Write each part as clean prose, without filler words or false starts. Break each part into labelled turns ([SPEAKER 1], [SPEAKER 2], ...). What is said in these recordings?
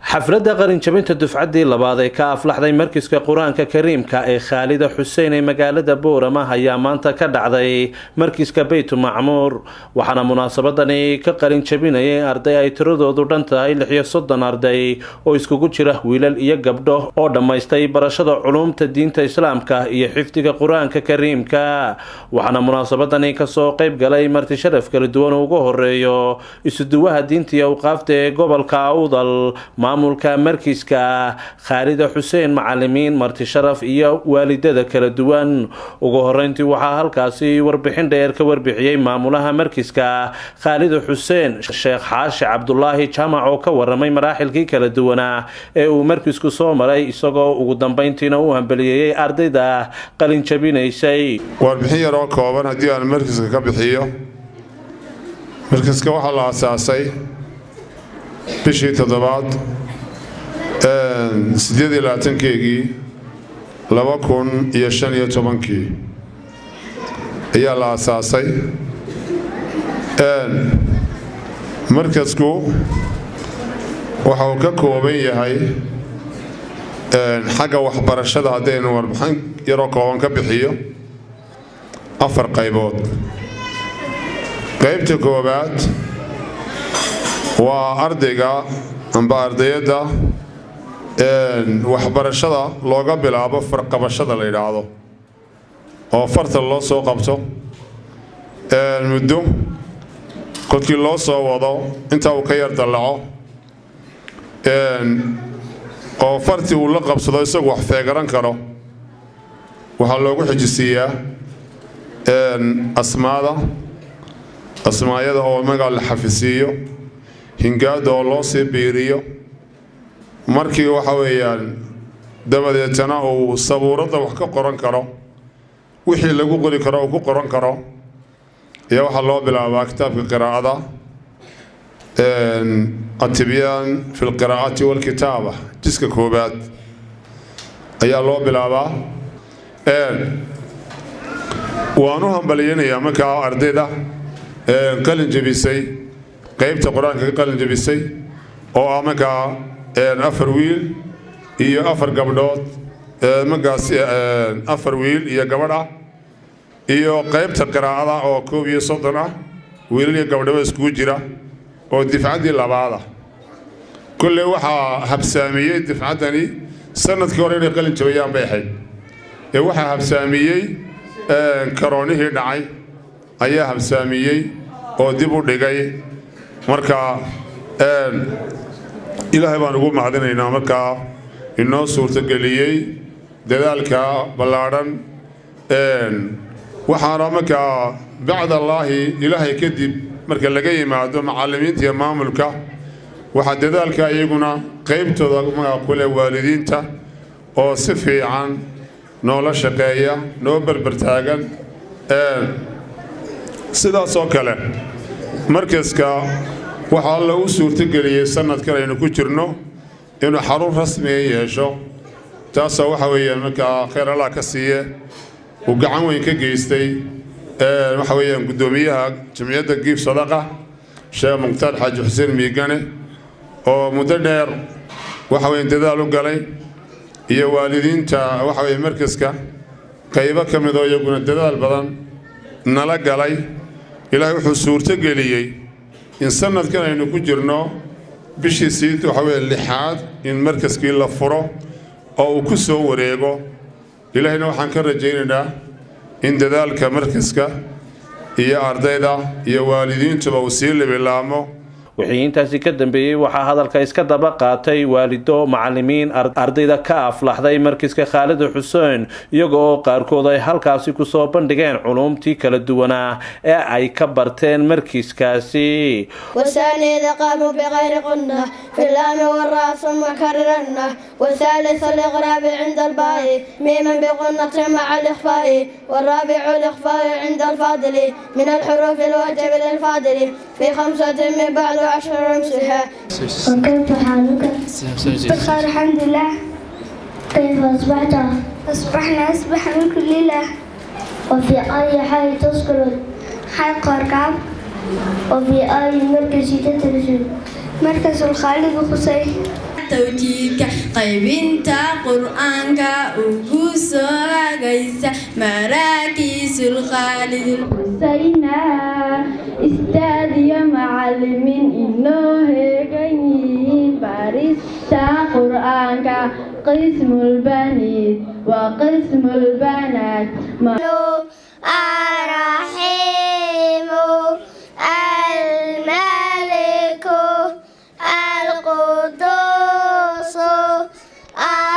[SPEAKER 1] Xafladda qalinjabinta dufcaddii labaad ee ka aflaxday markiska Qur-aanka Kariimka ee Khaalida Xuseen ee magaalada Boorama ayaa maanta ka dhacday markiska Beytu Macmuur, waxaana munaasabadani ka qalinjabinayay arday ay tiradoodu dhan tahay 36 arday oo iskugu jira wiilal iyo gabdho oo dhammaystay barashada culuumta diinta Islaamka iyo xifdiga Qur-aanka Kariimka. Waxaana munaasabadani kasoo qeyb galay marti sharaf kala duwan oo ugu horeeyo isuduwaha diinta iyo awqaafta ee gobolka Awdal, maamulka markiska Khaalida Xuseen, macalimiin, marti sharaf iyo waalidada kala duwan. Ugu horeyntii waxaa halkaasi warbixin dheer ka warbixiyey maamulaha markiska Khaalida Xuseen, Sheekh Xaashi Cabdulaahi Jaamac, oo ka waramay maraaxilkii kala duwanaa ee uu markisku soo maray, isagoo ugu dambeyntiina u hambaliyeeyey ardayda qalinjabinaysay.
[SPEAKER 2] Warbixin yaroo kooban haddii aan markiska ka bixiyo, markiska waxaa la asaasay bishii toddobaad 28-keygii 2015-kii ayaa la asaasay. Markasku waxa uu ka kooban yahay xagga waxbarashada, haddaynu warbixin yaroo kooban ka bixiyo, afar qaybood. Qaybta koowaad waa ardayga amba ardayadda waxbarashada looga bilaabo farqabashada la yidhaahdo, oo farta loo soo qabto muddo kolkii loo soo wado inta uu ka yar dallaco oo fartii uu la qabsado, isagu wax feegaran karo, waxaa loogu xijisiiyaa asmaada, asmaayada oo magaca la xafisiiyo, hingaada oo loo sii biiriyo. Markii waxa weeyaan dabadeetana uu sabuuradda wax ka qoran karo, wixii lagu qori karo uu ku qoran karo, ayaa waxaa loo bilaabaa kitaabka qiraa'ada, Atibyaan fi lqiraa'ati walkitaaba, jiska koobaad ayaa loo bilaabaa. Waan u hambaliyanayaa markaa ardayda qalin jebisay, qaybta Qur-aanka ka qalin jebisay, oo ah markaa afar wiil iyo afar gabdhood, markaas afar wiil iyo gabadh ah, iyo qaybta qiraa'ada oo 31 ah, wiilal iyo gabdhaba iskugu jira, oo difcaddii labaada. Kolley waxaa habsaamiyey difcaddani, sanadkii hore inay qalin jabayaan bay ahayd, ee waxaa habsaamiyey karoonihii dhacay ayaa habsaamiyey oo dib u dhigay. Marka Ilaahay baan ugu mahadinaynaa markaa inoo suurtogeliyey dadaalka ballaadhan. Waxaana markaa bacdallaahi, Ilaahay kadib, marka laga yimaado macallimiinta iyo maamulka, waxaa dadaalka iyaguna qaybtooda magaca ku leh waalidiinta oo si fiican noola shaqeeya, noo berber taagan. Sidaas oo kale markaska waxaa lagu suurtogeliyey sanadkan aynu ku jirno inuu xarun rasmiga yeesho, taasoo waxa weeyaan markaa khayr Allah ka siiye uu gacan weyn ka geystay waxa weeyaan guddoomiyaha jamciyadda Giif Sadaqa, Sheekh Mukhtaar Xaaji Xuseen Miigane, oo muddo dheer waxa weeyaan dadaal u galay, iyo waalidiinta waxa weeye markaska qaybo ka mid oo iyaguna dadaal badan nala galay. Ilaahay wuxuu suurtogeliyey in sanadkan aynu ku jirno bishiisii waxa weeye lixaad in markaskii la furo oo uu ku soo wareego. Ilaahayna waxaan ka rajaynaynaa in dadaalka markaska iyo ardayda iyo waalidiintuba uu sii libilaamo.
[SPEAKER 1] Wixii intaasi ka dambeeyey waxaa hadalka iska daba qaatay waalido, macalimiin, ardayda ka aflaxday markiska Khaalida Xuseen, iyaga oo qaarkood ay halkaasi kusoo bandhigeen culuumtii kala duwanaa ee ay ka barteen markiiskaasi.
[SPEAKER 3] والثاني إدغام بغير غنة في اللام والراء ثم كررنه. والثالث الإقلاب عند الباء ميما بغنة مع الإخفاء. والرابع الإخفاء عند الفاضل من الحروف الواجب للفاضل في خمسة من بعد 10 امسها.
[SPEAKER 4] وكيف حالك؟
[SPEAKER 5] بخير الحمد لله.
[SPEAKER 4] كيف أصبحت؟
[SPEAKER 5] أصبحنا أصبح من كل الله.
[SPEAKER 4] وفي أي حي تسكن؟
[SPEAKER 5] حي قرقاب.
[SPEAKER 4] وفي أي مركز تدرس؟
[SPEAKER 5] مركز الخالد الخصي.
[SPEAKER 6] Tawjiidka qaybinta Qur'aanka ugu soo hagaysa Maraakiisul Khaalidul
[SPEAKER 7] Xusayna, istaadiyo macallimiin inoo heegan yihiin barista Qur'aanka, qismul baniid waa qismul banaat.
[SPEAKER 4] الرحيم، الملك، القدوس،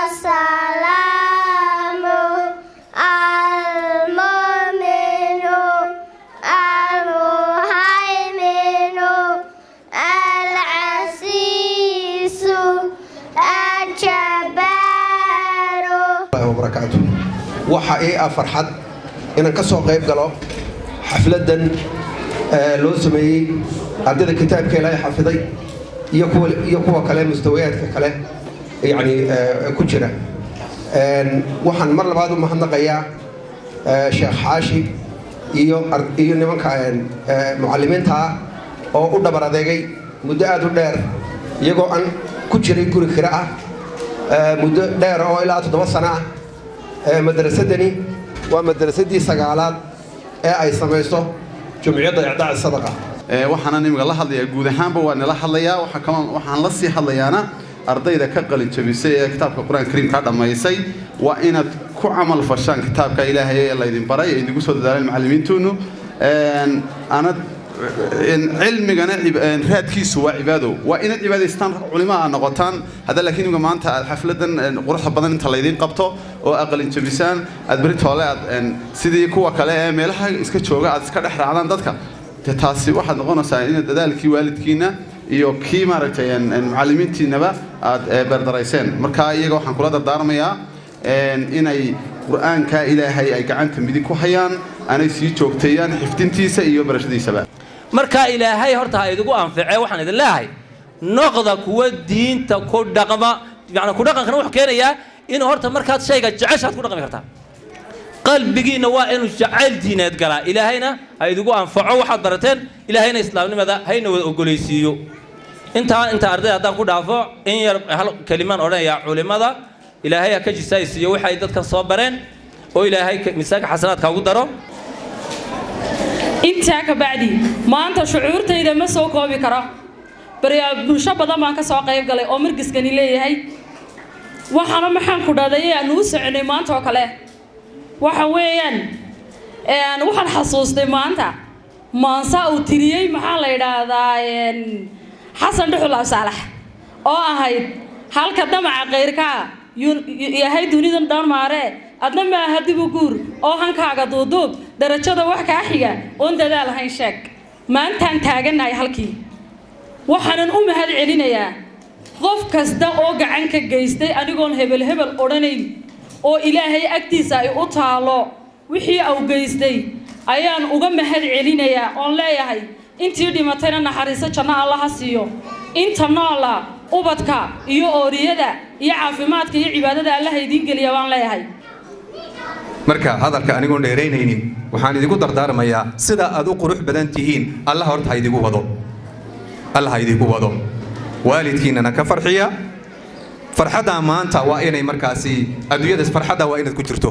[SPEAKER 4] السلام، المؤمن، المهيمن، العزيز، الجبار.
[SPEAKER 8] Wabarakaatu. Waxa ii ah farxad inaan ka soo qayb galo xafladdan loo sameeyey ardayda kitaabka Ilaahay xafiday iyo kuwa kale mustawayaadka kale yacni ku jira. Waxaan mar labaad u mahadnaqayaa Sheekh Xaashi iyo nimanka mucallimiinta ah oo u dhabar adeegay muddo aad u dheer, iyagoo aan ku jiray guri kira ah muddo dheer oo ilaa 7 sano ah. Madrasadani waa madrasadii sagaalaad ee ay samayso Jumciyadda Icdaac Sadaqa.
[SPEAKER 9] Waxaanan imiga la hadlayaa guud ahaanba, waa nala hadlayaa, waxaan la sii hadlayaana ardayda ka qalin jabisay ee kitaabka Qur-aanka Kariimka dhammaysay. Waa inaad ku camal fashaan kitaabka Ilaahay ee laydin baray ee idinku soo dadaaleen macallimiintuunu. Anad cilmigana raadkiisu waa cibaado, waa inaad cibaadaystaan, culimo aad noqotaan hadda. Laakiin imika maanta aad xafladan quruxda badan inta laydiin qabto oo aad qalin jabisaan, aad beritoole aad sidii kuwa kale ee meelaha iska jooga aad iska dhex raacdaan dadka, dee taasi waxaad noqonaysaa inaad dadaalkii waalidkiina iyo kii maaragtay macallimiintiinaba aad beerdarayseen. Marka iyaga waxaan kula dardaarmayaa inay Qur-aanka Ilaahay ay gacanta midig ku hayaan, aanay sii joogteeyaan xifdintiisa iyo barashadiisaba.
[SPEAKER 10] Marka Ilaahay horta ha idigu anfice. Waxaan idin leeyahay, noqda kuwa diinta ku dhaqma. Macnaa ku dhaqankana wuxuu keenayaa in horta markaad shayga jeceshaad ku dhaqmi kartaa. Qalbigiinna waa inuu jacayl diineed galaa. Ilaahayna ha idigu anfaco waxaad barateen, Ilaahayna islaamnimada hayna wada ogolaysiiyo. Intaa inta ardayda haddaan ku dhaafo, in yar hal kelimaan odhanayaa: culimada Ilaahay ha ka jisaaysiiyo waxay dadkan soo bareen oo Ilaahay miisaanka xasanaadka ugu daro.
[SPEAKER 11] Intaa ka bacdi, maanta shucuurtayda ma soo koobi karo. Baryaa bulsho badan baan ka soo qayb galay oo markiskani leeyahay. Waxaana maxaan ku dhahday aanu u soconay maanta oo kale waxa weeyaan, waxaan xasuustay maanta maansa uu tiriyey, maxaa la yidhaahdaa, Xasan Dhuxul Saalax, oo ahayd halka damaca kayrkaa yahay dunidan dhan maaree, adna maaha dib u guur oo hankaaga duuduub, darajada wax kaa xiga oon dadaal hayn sheeg. Maantaan taagannahay halkii. Waxaanan u mahad celinayaa qof kasta oo gacan ka geystay, anigoon hebel hebel odhanayn, oo Ilaahay agtiisa ay u taalo wixii au geystay ayaan uga mahad celinayaa, oon leeyahay intii dhimatayna naxariiso janno Allaha siiyo, inta noola ubadka iyo ooriyada iyo caafimaadka iyo cibaadada Allaha idiin geliya baan leeyahay.
[SPEAKER 12] Marka hadalka anigoon dheeraynaynin, waxaan idigu dardaarmayaa sida aad u qurux badan tihiin Allah horta ha idigu wado, Allah ha idigu wado. Waalidkiinana ka farxiya. Farxaddaa maanta waa inay markaasi adduunyada farxaddaa waa inaad ku jirto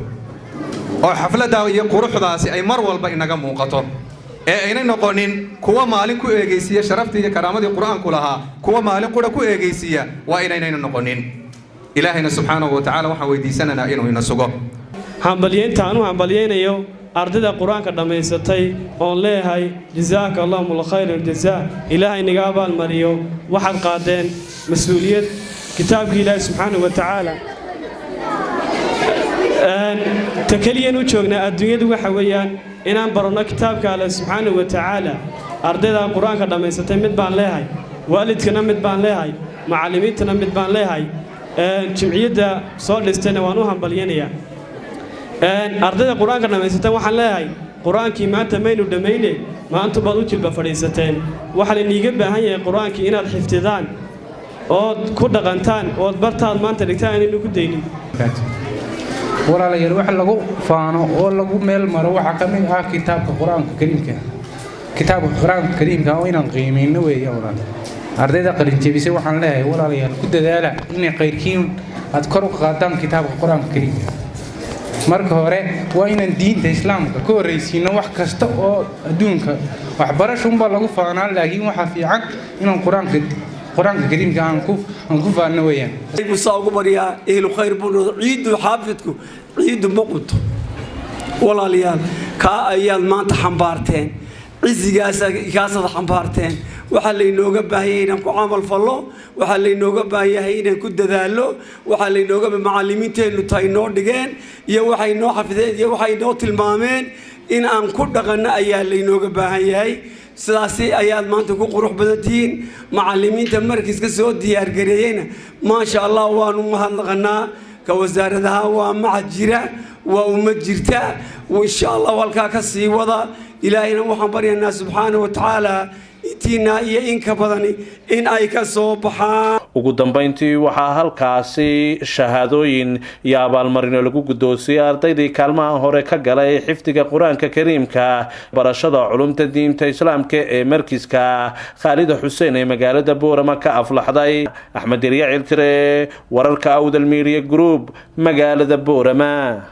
[SPEAKER 12] oo xafladdaa iyo quruxdaasi ay mar walba inaga muuqato, ee aynay noqonin kuwa maalin ku eegaysiiya sharaftii iyo karaamadii Qur-aanku lahaa. Kuwa maalin qura ku eegaysiiya waa inaynayna noqonin. Ilaahayna subxaanahu wa tacaala waxaan weydiisanaynaa inuu ina sugo.
[SPEAKER 13] Hambalyeynta aan u hambalyeynayo ardayda Qur-aanka dhammaysatay oon leeyahay jazaaka Allahum alkhayr aljazaa, Ilaahay naga abaalmariyo. Waxaad qaadeen mas-uuliyad kitaabka Ilaahay subxaanahu wa tacaala. Ta keliyan u joognaa adduunyadu waxa weeyaan inaan baranno kitaabka Alle subxaanahu wa tacaala. Ardayda Qur-aanka dhammaysatay mid baan leeyahay, waalidkana mid baan leeyahay, macallimiintana mid baan leeyahay, jimciyadda soo dhistayna waan u hambalyanayaa. Ardayda Qur-aanka dhammaysatay waxaan leeyahay, Qur-aankii maanta maynu dhammayne, maanta baad u jilba fadhiisateen. Waxaa lainiiga baahan yahay Qur-aankii inaad xifdidaan ood ku dhaqantaan ood bartaad maanta dhigtaan inaynu ku daynin.
[SPEAKER 14] Walaalayaal, wax lagu faano oo lagu meel maro waxaa ka mid ah kitaabka Qur-aanka Kariimka. Kitaabka Qur-aanka Kariimka oo inaan qiimayno weeye, walaal. Ardayda qalinjebisay waxaan leeyahay, walaalayaal, ku dadaala inay qayrkiin aad kor u qaadaan kitaabka Qur-aanka Kariimka. Marka hore waa inaan diinta Islaamka ka horraysiino wax kasta oo adduunka. Waxbarasho unbaa lagu faanaa, laakiin waxaa fiican inaan Qur-aanka Kariimka aan ku faanno weeyaan.
[SPEAKER 15] Saa ugu baryaa ehlu khayr buu noqdo. Ciiddu xaafidku ciiddu ma qunto. Walaalayaal, kaa ayaad maanta xambaarteen, cisigaas kaasaad xambaarteen. Waxaa laynooga baahan yahay inaan ku camal fallo, waxaa laynooga baahan yahay inaan ku dadaallo, waxaa laynooga macallimiinteennu tahay noo dhigeen iyo waxay noo xafideen iyo waxay noo tilmaameen in aan ku dhaqanno ayaa laynooga baahan yahay. Sidaasi ayaad maanta ku qurux badan tihiin. Macallimiinta markiis ka soo diyaargareeyeyna, maasha Allah, waanu mahadnaqanaa ka wasaaradaha. Waa macad jira, waa ummad jirta, insha Allah halkaa ka sii wada. Ilaahayna waxaan baryaynaa subxaana wa tacaala intiina iyo in ka badani in ay ka soo baxaan.
[SPEAKER 1] Ugu dambeyntii waxaa halkaasi shahaadooyin iyo abaalmarino lagu guddoonsiyey ardaydii kaalmaha hore ka galay xifdiga Qur-aanka Kariimka, barashada culumta diinta Islaamka ee markiska Khaalida Xuseen ee magaalada Boorama ka aflaxday. Axmed Irya Ciltire, wararka Awdal Media Group, magaalada Boorama.